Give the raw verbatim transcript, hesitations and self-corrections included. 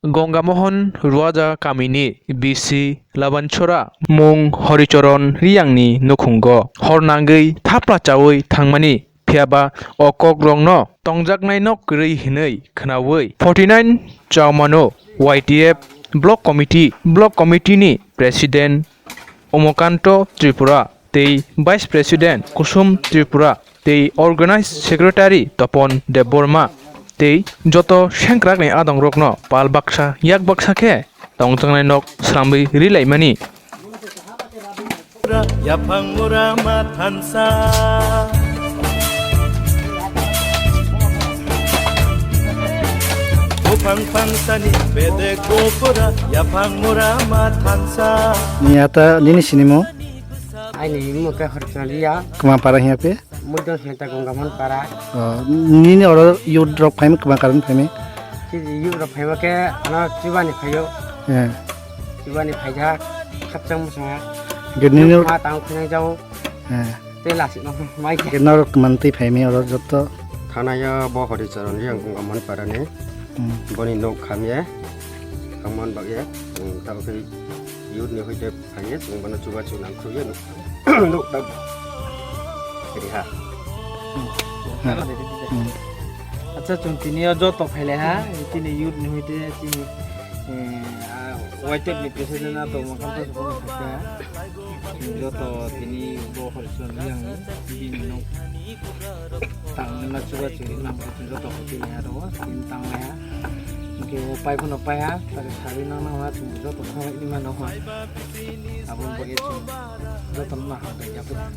Gongamohon Ruaja kamini B C Labanchora mung Horichoron Riyangni nukhungo hor nangwi thapla chawi thangmani, phiyaba o kokrokno tongjaknaino kwrwi hinwi khnaui forty nine chaomano Y T F Block Committee, Block Committee ni President Omokanto Tripura tei Vice President Kusum Tripura tei Organized Secretary Topon Debbarma tei joto sengkrakni adongrokno pal baksa yak baksa khe tongjaknai nok sramwi rilaimani. Yaphang mura ma thansa. Buphang phangsani bedek gopura, yaphang mura ma thansa. Ni ata nini sinimo? Aini himung khe Horchaliya. Kwma para hiya pe? Muidon Senta Gongamon para. Oh, nini oro youth rok phaima kwma karon phaima? Chini youth rok phaima khe ano chubani phaio. Eh. Chubani phaijak, khapchang muchunga. Ge nini ma tang khunai jao. Eh. Tei lasik no mai khe. Ge norok kwmantwi phaima oro joto. Thanaya bo Horicharan yang Gongamon para ni. Hmm. Boni nok khamye. Khamon bagye. Hmm, tabo khe youth ni hoite Phaiye chwng bono chubachu nangkukya nuk, nuk ta riha. Hmm. Acha, chwng tini o joto phailai ha, chini youth ni hoite chini, eh, ah, Y T F ni president a tongma kha, joto tini bo Horichon Riyang ni bini nok tangma chubachu nangkuk joto hoite ni aro tini tanglai ha. Hwnkhe pai phano pai ha, tari sari nang nang ha, chwng joto thangwi mano ha. Aboni bagwi chwng jotono naharjak ya phano.